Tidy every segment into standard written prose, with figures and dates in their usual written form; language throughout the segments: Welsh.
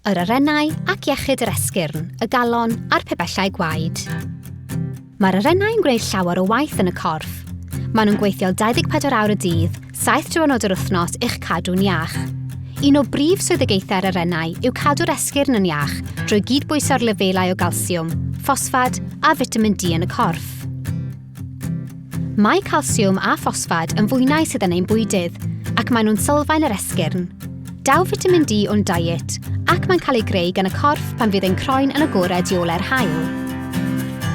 Yr arennau ac iechyd yr esgyrn, y galon a'r pibellau gwaed. Mae'r arennau yn gwneud llawer o waith yn y corff. Maen nhw'n gweithio 24 awr y dydd, 7 diwrnod yr wythnos i'ch cadw'n iach. Un o brif swyddogaethau'r arennau yw cadw'r esgyrn yn iach drwy gyd-bwyso'r lefelau o galsiwm, ffosffad a fitamin D yn y corff. Mae calsiwm a ffosffad yn fwynau sydd yn ein bwydydd, ac maen nhw'n sylfaen yr esgyrn. Daw fitamin D o'n diet, ac mae'n cael ei greu gan y corff pan fydd ein croen yn agored i olau'r haul.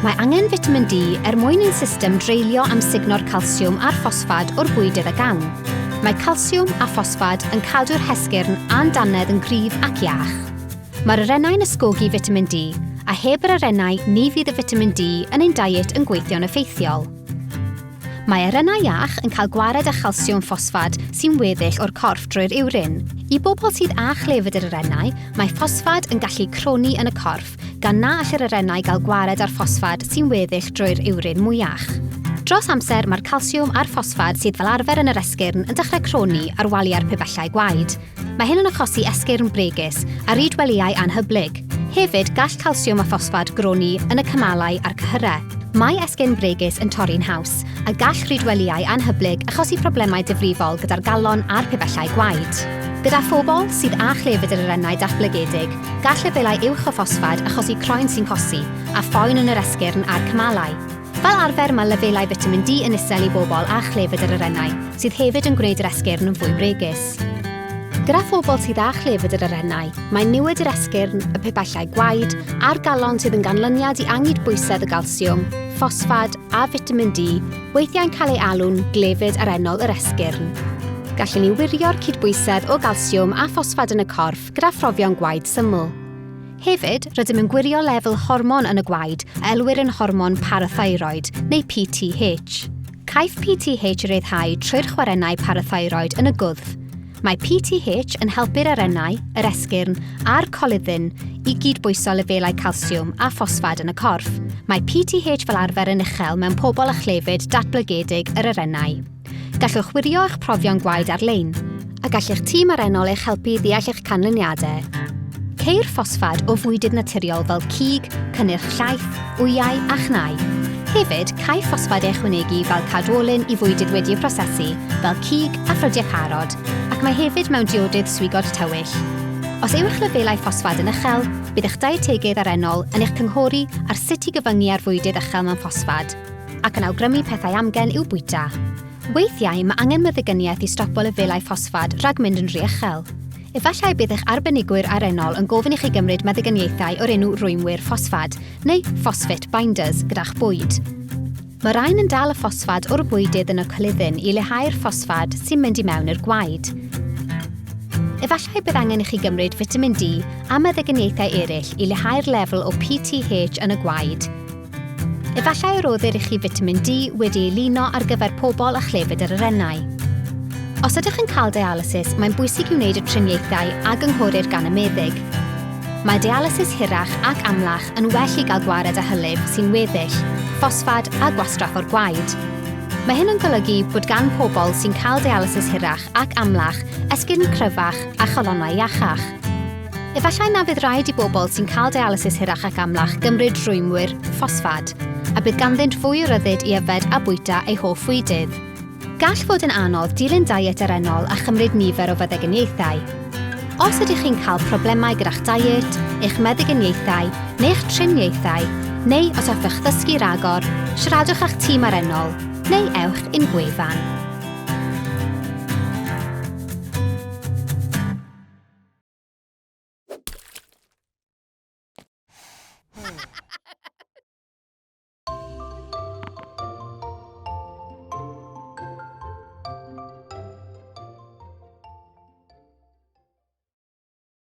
Mae angen fitamin D er mwyn i'n system dreulio amsugno'r calsiwm a'r ffosffad o'r bwydydd a gawn. Mae calsiwm a ffosffad yn cadw'r hesgyrn a'n dannedd yn gryf ac iach. Mae'r arennau'n ysgogi fitamin D, a heb yr arennau ni fydd y fitamin D yn ein diet yn gweithio'n effeithiol. Mae arennau iach yn cael gwared â chalsiwm ffosffad sy'n weddill o'r corff drwy'r iwrin. I bobl sydd â chlefyd yr arennau, mae ffosffad yn gallu cronni yn y corff gan na all yr arennau gael gwared â'r ffosffad sy'n weddill drwy'r iwrin mwyach. Dros amser, mae'r calsiwm a'r ffosffad sydd fel arfer yn yr esgyrn yn dechrau cronni ar waliau'r pibellau gwaed. Mae hyn yn achosi esgyrn bregus a rhydwelïau anhyblyg. Hefyd, gall calsiwm a ffosffad gronni yn y cymalau a'r cyhyrau. Mae esgyrn bregus yn torri'n haws, a gall rhydwelïau anhyblyg achosi problemau difrifol gyda'r galon a'r pibellau gwaed. Gyda phobl sydd â chlefyd yr arennau datblygedig, gall lefelau uwch o ffosffad achosi croen sy'n cosi, a phoen yn yr esgyrn a'r cymalau. Fel arfer mae lefelau fitamin D yn isel i bobl â chlefyd yr arennau, sydd hefyd yn gwneud yr esgyrn yn fwy bregus. Gyda phobl sydd â chlefyd yr arennau, mae niwed i'r esgyrn, y pibellau gwaed, a'r galon sydd yn ganlyniad i angydbwysedd o galsiwm, ffosffad a fitamin D weithiau'n cael ei alw'n glefyd arennol yr esgyrn. Gallwn ni wirio'r cydbwysedd o galsiwm a ffosffad yn y corff gyda phrofion gwaed syml. Hefyd, rydym yn gwirio lefel hormon yn y gwaed a elwir yn hormon parathyroid, neu PTH. Caiff PTH ei ryddhau trwy'r chwarennau parathyroid yn y gwddf. Mae PTH yn helpu'r arennau, yr esgyrn a'r coluddyn i gydbwyso lefelau calsiwm a ffosffad yn y corff. Mae PTH fel arfer yn uchel mewn pobl â chlefyd datblygedig yr arennau. Gallwch wirio eich profion gwaed ar-lein, a gall eich tîm arennol eich helpu i ddeall eich canlyniadau. Ceir ffosffad o fwydydd naturiol fel cig, cynnyrch llaeth, wyau a chnau. Hefyd, caiff ffosffad ei ychwanegu fel cadwolyn i fwydydd wedi'u prosesu, fel cig a ffrydiau parod, ac mae hefyd mewn diodydd swigod tywyll. Os yw eich lefelau ffosffad yn uchel, bydd eich dietegydd arennol yn eich cynghori ar sut i gyfyngu ar fwydydd uchel mewn ffosffad. ac yn awgrymu pethau amgen i'w bwyta. Weithiau, mae angen meddyginiaeth i stopo lefelau ffosffad rhag mynd yn rhy uchel. Efallai bydd eich arbenigwyr arennol yn gofyn i chi gymryd meddyginiaethau o'r enw rwymwyr ffosffad, neu phosphate binders, gyda'ch bwyd. Mae rhain yn dal y ffosffad o'r bwydydd yn y coluddyn i leihau'r ffosffad sy'n mynd i mewn i'r gwaed. Efallai bydd angen i chi gymryd fitamin D a meddyginiaethau eraill i leihau'r lefel o PTH yn y gwaed. Efallai y rhoddir i chi fitamin D wedi ei lino ar gyfer pobl â chlefyd yr arennau. Os ydych yn cael dialysis, mae'n bwysig i wneud y triniaethau a gynghorir gan y meddyg. Mae dialysis hirach ac amlach yn well i gael gwared â hylif sy'n weddill, ffosffad a gwastraff o'r gwaed. Mae hyn yn golygu bod gan pobl sy'n cael dialysis hirach ac amlach esgyrn cryfach a chalonnau iachach. Efallai na fydd rhaid i bobl sy'n cael dialysis hirach ac amlach gymryd rhwymwyr ffosffad, a bydd ganddynt fwy o ryddid i yfed a bwyta eu hoff fwydydd. Gall fod yn anodd dilyn diet arennol a chymryd nifer o feddyginiaethau. Os ydych chi'n cael problemau gyda'ch diet, eich meddyginiaethau neu'ch triniaethau, neu os hoffech ddysgu ragor, siaradwch â'ch tîm arennol, neu ewch i'n gwefan.